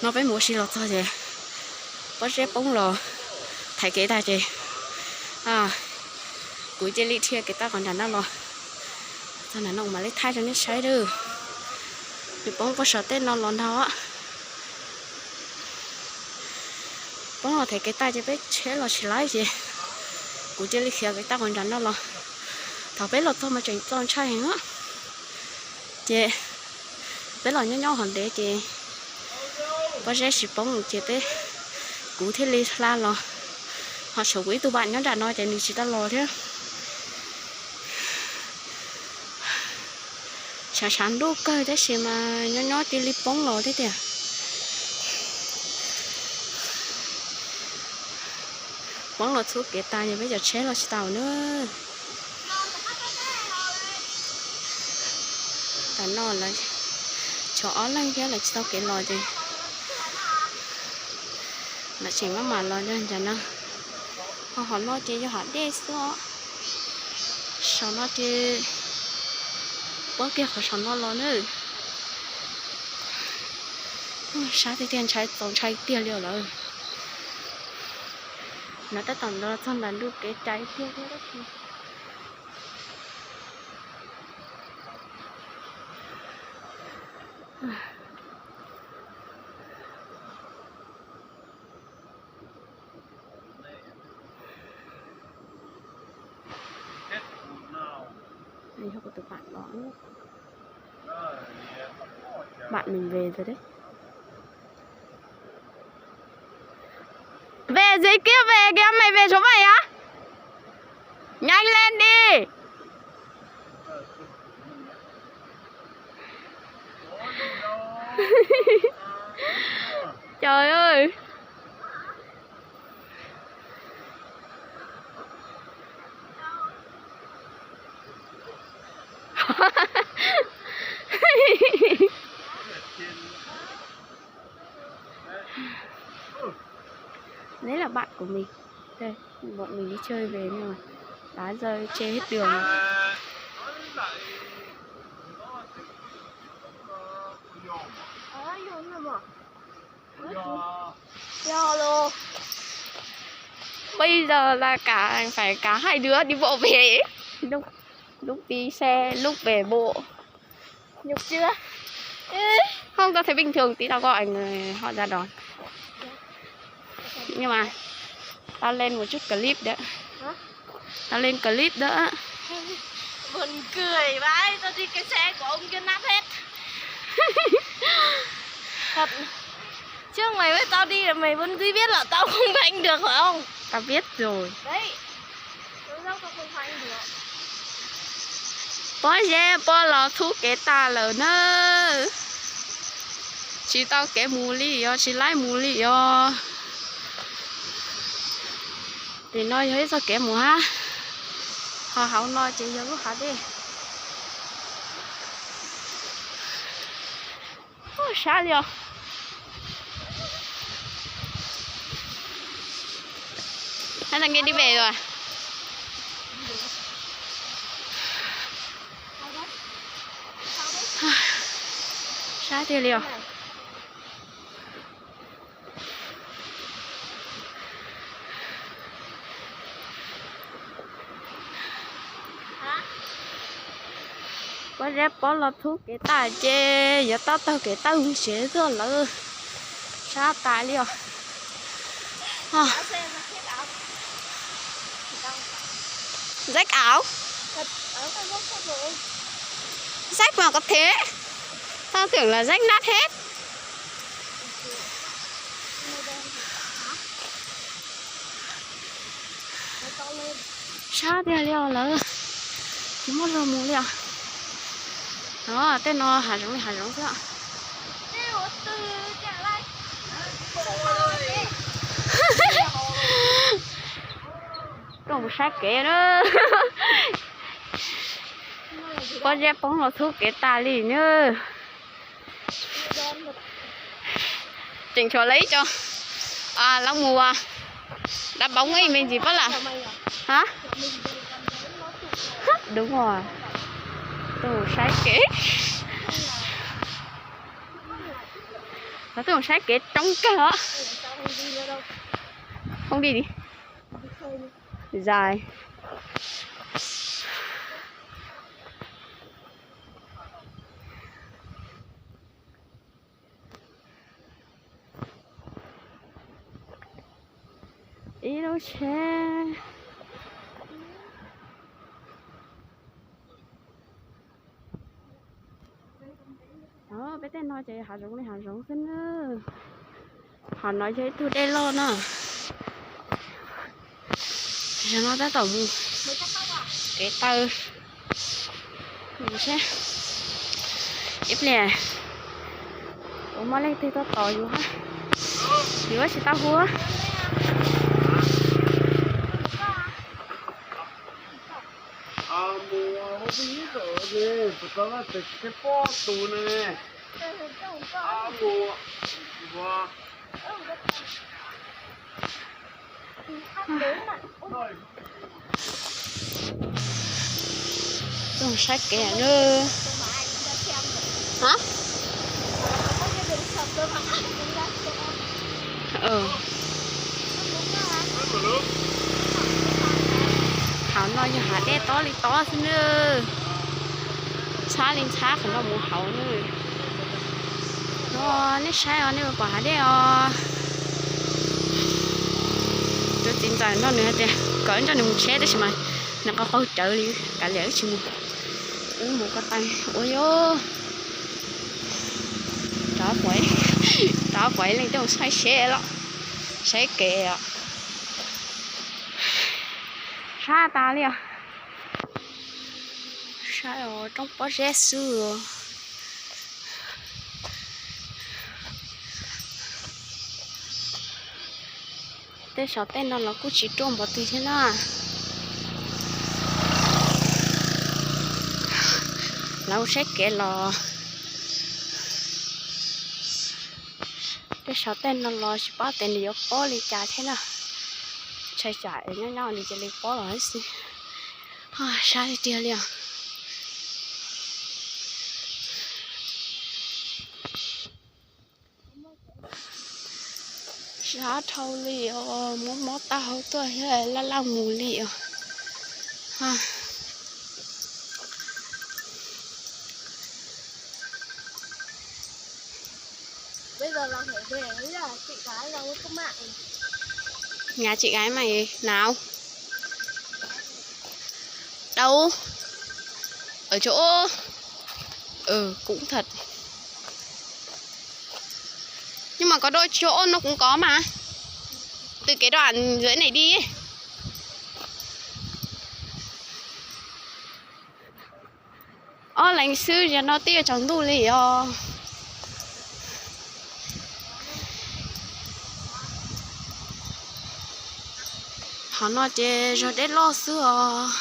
No peb mus ua si los txog ces pob zeb poob los thaiv kev tag ces kuv cia li dhia kev tawm qhov nram no los txog nram no mam li thaij rau nej saib lawm. Nws poob puag saum tej no los ntag. Poob los thaiv kev tag ces peb tsheb los tsis laib ces kuv cia li khiav kev tawm qhov nram no los. Thaum peb los txog mas tseem txaus ntshai heev. Ces peb los nyob nyob hov ntev ces pob zeb tsis poob ces peb, kuv thiaj li hla los. Ho saum kuv ib tug pam nyob nram no ces nws tsis tau los thiab. Tshav tshav ntuj kawg tab sis mas nyob nyob cia li poob los thiab tiag. Poob los txhub kev tas ces peb cov tsheb los tsis tau na. Tam no lawv tshuav ob leeg thiab lawv tsis tau kev los ces lawv tseem maj mam los ntag no. Ho hov no ces yog hav dej xwb os. Saum no ces puab kiag qhov saum no los na. Sab tiag tiag, ntshai txaus ntshai tiag li lawm. No tab tom ntov txog ntawm ntu kev cai tiag tiag. Bạn mình về rồi đấy. Về dưới kia về kìa, mày về chỗ mày á? Nhanh lên đi. Trời ơi. Đấy là bạn của mình. Đây, bọn mình đi chơi về nhưng mà đá rơi chê hết đường rồi. Bây giờ là cả phải cả hai đứa đi bộ về. Lúc, lúc đi xe, lúc về bộ. Nhục chưa? Không, tao thấy bình thường, tí tao gọi người họ ra đón. Nhưng mà tao lên một chút clip nữa. Hả? Tao lên clip đó. Buồn cười vãi, tao đi cái xe của ông kia nát hết. Thật. Trước mày với tao đi là mày vẫn chưa biết là tao không phanh được phải không? Tao biết rồi. Đấy. Tao dốc tao không phanh được. Pob zeb pob los txhub kev tas lawm na. Tsis tau kev mus li os, tsis laib mus li os. Tim no yog ib txoj kev mus hab, ho hauv no ces yog lub hav dej. Ub, sab li os. Hay là nghe đi về rồi à? Sab tiag li os. Pob zeb pob los txhub kev tas ces yuav tau taug kev taug mus tsev tuaj lawm. Sab tas li os. Rách áo. Rách mà có thế. Tao tưởng là rách nát hết. Sab tiag li os lawm, tsis muaj zog mus li os. Tej no hav zoov li hav zoov xwb. Tuaj mus saib kev na. Pob zeb poob los txhub kev tas li na. Tseem tshuav lawv ib co, lawv mus đá bóng ấy, mình chỉ biết là, hả? Đúng rồi. Tụi sai kế. Twb mus saib kev coob kawg os. Không đi đi. Dài. Ib lub tsheb. Peb tej no ces hav zoov li hav zoov xwb na. Hov no yog ib tug dej loj na. Zaum no tab tom mus kev taw. Ib pliag ua muaj leej twg tuaj tos yus, yus tsis tau hu. Tuaj saib kev na. Hauv no yog hav dej tob li tob xwb na. Ntxhab li ntxhab qhov no mus hauv na. No nej saib os, nej puas pom hav dej os? Tus txiv ntxawm no nws hais tias kom wb nrog nws mus tsheb tab sis mas nws qaug qaug cawv li, kav liam wb tsis mus. Wb mus ko taw ua yog rov pom, rov pom ib leeg tuaj mus saib seb los, saib kev os. Sab tas li os. Saib os, roob pob zeb xwb. Tej saum tej no los kuj tsis ruaj npaum twg thiab na. Lawv ua saib kev los, tej saum tej no los tsis paub tias nws yuav pob li cas thiab na. Ntshai tsam nyob nyob nws cia li pob los xwb. Sab tiag tiag li os. Sab dhau li os, mob mob taub hau tuaj thiab laj laj mus li os. Nyav tsis gaiv mas nau. Đâu? Ở chỗ, ừ, cũng thật. Nhưng mà có đôi chỗ nó cũng có mà. Từ cái đoạn dưới này đi ấy. Ob leeg xwb, zaum no twb yuav tsaus ntuj li os. Qhov no ces zog deb loj xwb os.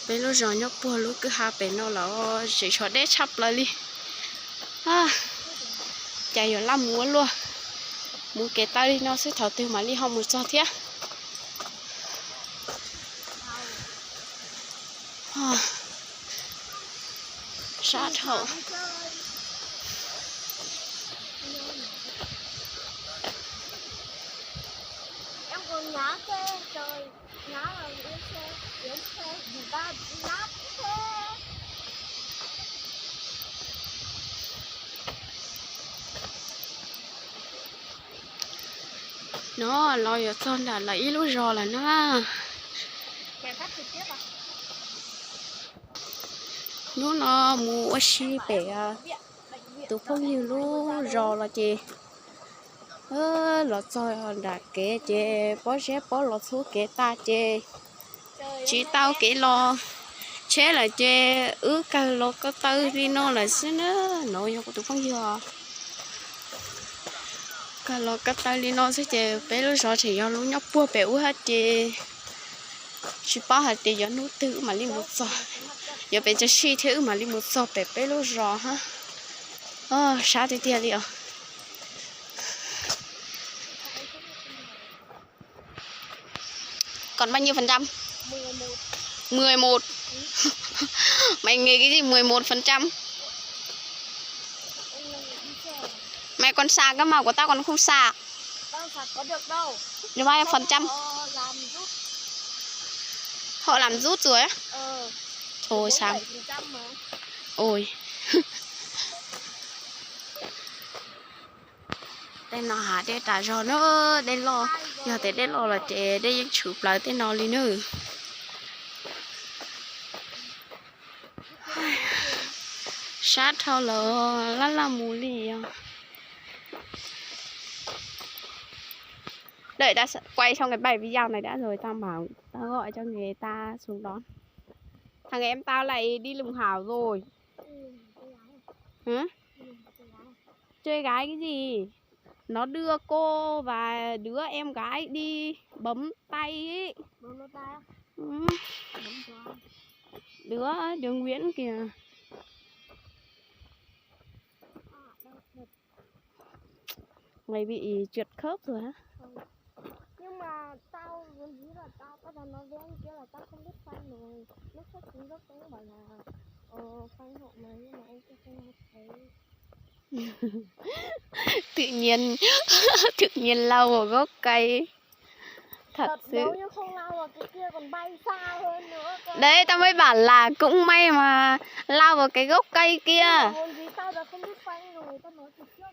Peb lub zos nyob puag lub kwj ha pem no los tseem sov deb tshaj plaws li. Cas yuav laj mus ua luaj, mus kev taw li no xwb thaum twg mam li ho mus txog thiab. Sab dhau. No los yuav txog nram lawv ib lub zos lawm na. Hnub no mus ua si pem tus phooj ywg lub zos los ces los txog nram kev ces pob zeb pob los txhub kev tas ces tsis tau kev los tsheb lawm ces wb kawg los ko taw li no lawm xwb na. No yog kuv tus phooj ywg, kawg los ko taw li no xwb ces peb lub zos tseem yog lub nyob puag pem ub hab ces tsis paub hais tias yuav hnub twg wb mam li mus txog. Yuav pes tsawg sij thiab wb mam li mus txog pem peb lub zos hab. Sab tiag tiag li os. Còn bao nhiêu phần trăm? Mười một. Mày nghe cái gì mười một phần trăm? Mày còn sạc cơ mà của tao còn không sạc. Được bao nhiêu phần trăm? Họ làm rút rồi á. Thôi sao? Ôi. Tej no hav dej tas zog na, dej loj. Yog tias dej loj los ces dej yeej tshwm plaws tej no li na. Sab dhau lawm, laj laj mus li os. Đợi ta s-, quay xong cái bài video này đã rồi tao bảo, tao gọi cho người ta xuống đón. Thằng em tao lại đi lùng hảo rồi. Hả? Chơi gái cái gì? Nó đưa cô và đứa em gái đi bấm tay ý. Đứa, đứa Nguyễn kìa. Mày bị trượt khớp rồi hả? Nhưng mà tao vốn dĩ là tao, tao toàn nói với anh kia là tao không biết Phanh rồi. Lúc trước chúng dốc cũng bảo là ờ, Phanh hộ mà, nhưng mà anh kia không nói thấy. Tự nhiên, tự nhiên lau vào gốc cây. Thật sự. Nếu như không lau vào cái kia còn bay xa hơn nữa cơ. Đấy, tao mới bảo là cũng may mà lau vào cái gốc cây kia. Vốn dĩ tao đã không biết Phanh rồi, tao nói trực tiếp.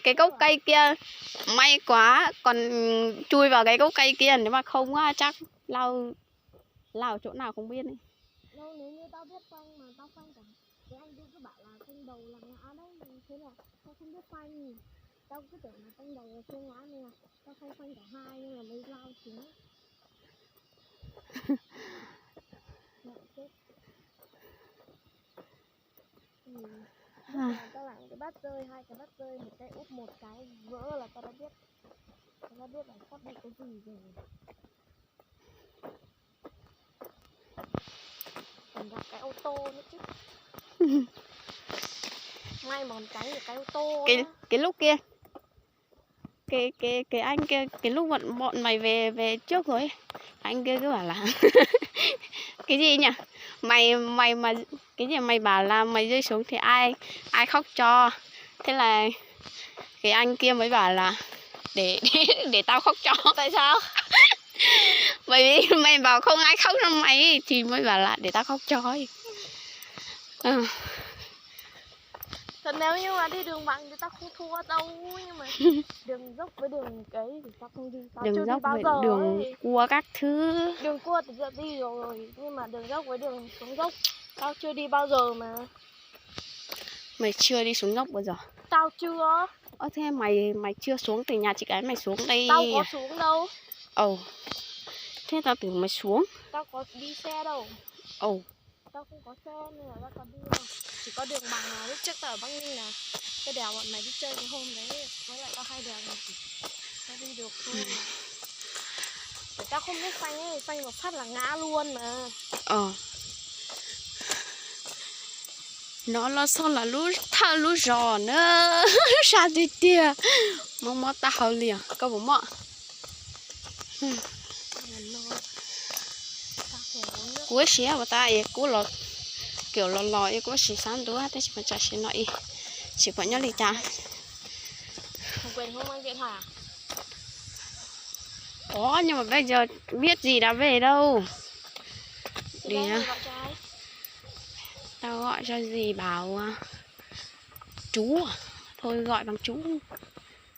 Cái gốc cây kia, may quá, còn chui vào cái gốc cây kia, nếu mà không á, chắc lau, lau chỗ nào không biết ấy. Đâu, nếu như tao biết Phanh mà tao Phanh cả, cái anh kia cứ bảo là Phanh đầu là ngã đấy, thế là tao không biết Phanh. Tao cứ tưởng là Phanh đầu là chưa ngã nên là tao Phanh Phanh cả hai nên là mới lau chúng. Ngã chết. Ừ. Lúc mà tao làm cái bát rơi, hai cái bát rơi, một cái úp một cái vỡ là tao đã biết, tao đã biết là sắp bị cái gì rồi. Còn gặp cái ô tô nữa chứ. May mà còn tránh được cái ô tô. Cái, cái lúc kia, cái, cái, cái anh kia, cái lúc bọn, bọn mày về, về trước rồi ấy, anh kia cứ bảo là cái gì nhỉ? Mày, mày mà, cái gì mày bảo là mày rơi xuống thì ai, ai khóc cho? Thế là cái anh kia mới bảo là để, để, để tao khóc cho. Tại sao? Bởi vì mày bảo không ai khóc cho mày thì mới bảo là để tao khóc cho ấy. Ờ. Thật nếu như mà đi đường bằng thì tao không thua đâu, nhưng mà đường dốc với đường ấy thì tao không đi, tao chưa đi bao giờ ấy. Đường dốc với đường cua các thứ. Đường cua thì tao đi rồi, nhưng mà đường dốc với đường xuống dốc tao chưa đi bao giờ mà. Mày chưa đi xuống dốc bao giờ? Tao chưa. Ơ, thế mày, mày chưa xuống từ nhà chị gái mày xuống đây. Tao có xuống đâu. Ồ. Thế tao tưởng mày xuống. Tao có đi xe đâu. Ồ. Tao không có xe nên là tao còn đi đâu. Chỉ có đường bằng là lúc trước tao ở Bắc Ninh là cái đèo bọn mày đi chơi cái hôm đấy, với lại tao hai đèo này chỉ, tao đi được thôi mà. Để tao không biết phanh ấy, phanh một phát là ngã luôn mà. Ờ. Nó lo xo là lub thawj lub zos na. Sab tiag tiag. Mob mob taub hau li os, koj puas mob? Kuv ib siab ua tas es kuv los, kiểu los los es kuv ib siab xav ntua tab sis mas tam sim no es tsis pom nyob li cas. Ủa, nhưng mà bây giờ biết gì đã về đâu. Đi á. Tao gọi cho dì bảo à, chú à? Thôi gọi bằng chú.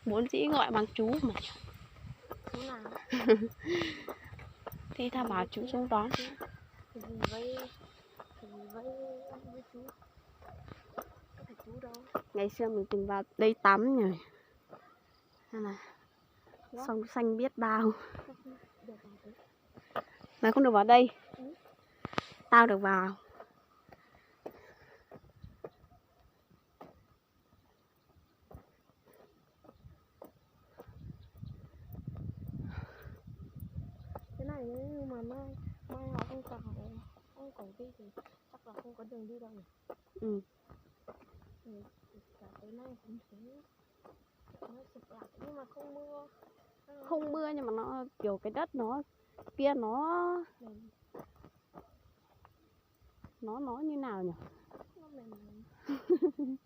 Vốn dĩ gọi bằng chú mà. Chú nào? Thế tao bảo chú xuống đón. Dì với, dì với, với chú. Có phải chú đâu. Ngày xưa mình từng vào đây tắm nhỉ? Xem nào. Sông xanh biết bao. Mày không được vào đây. Tao được vào. Cái này nếu như mà mai, mai họ không còn đi thì chắc là không có đường đi đâu nhỉ? Ừ. Thì cả tới nay cũng thế. Nó sụp lặn nhưng mà không mưa. Không mưa nhưng mà nó kiểu cái đất nó kia nó Mềm. Nó nó như nào nhỉ? Nó mềm mềm.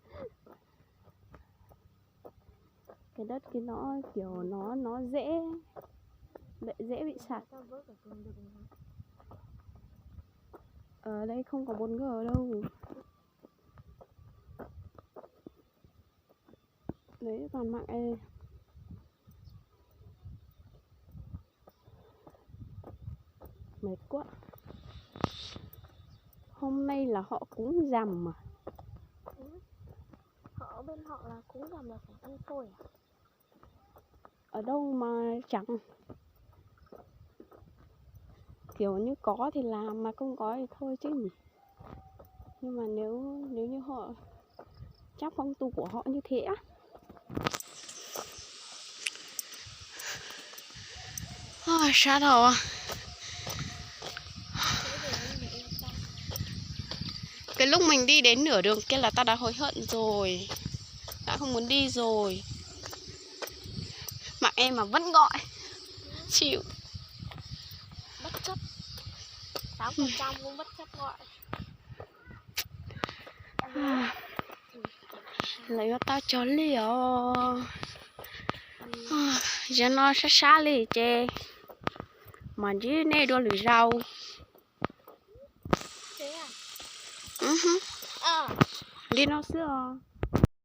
Cái đất kia nó kiểu nó nó dễ dễ bị sạt. Sao vớt cả cùng được mà. Ở đây không có bột ngờ đâu. Đấy, toàn mạng ê. Mệt quá. Hôm nay là họ cúng rằm à? Ừ. Họ bên họ là cúng rằm là phải ăn thôi à? Ở đâu mà chẳng, kiểu như có thì làm mà không có thì thôi chứ nhỉ. Nhưng mà nếu nếu như họ chắc phong tục của họ như thế á. Ôi, sab dhau. Cái lúc mình đi đến nửa đường kia là tao đã hối hận rồi. Đã không muốn đi rồi. Mà em mà vẫn gọi. Chịu. Bất chấp. Tám phần trăm cũng bất chấp gọi. Lawv yuav tau cog li os. Zaum no sab sab li ces mam ntsib nej dua lwm zaus. Li no xwb os.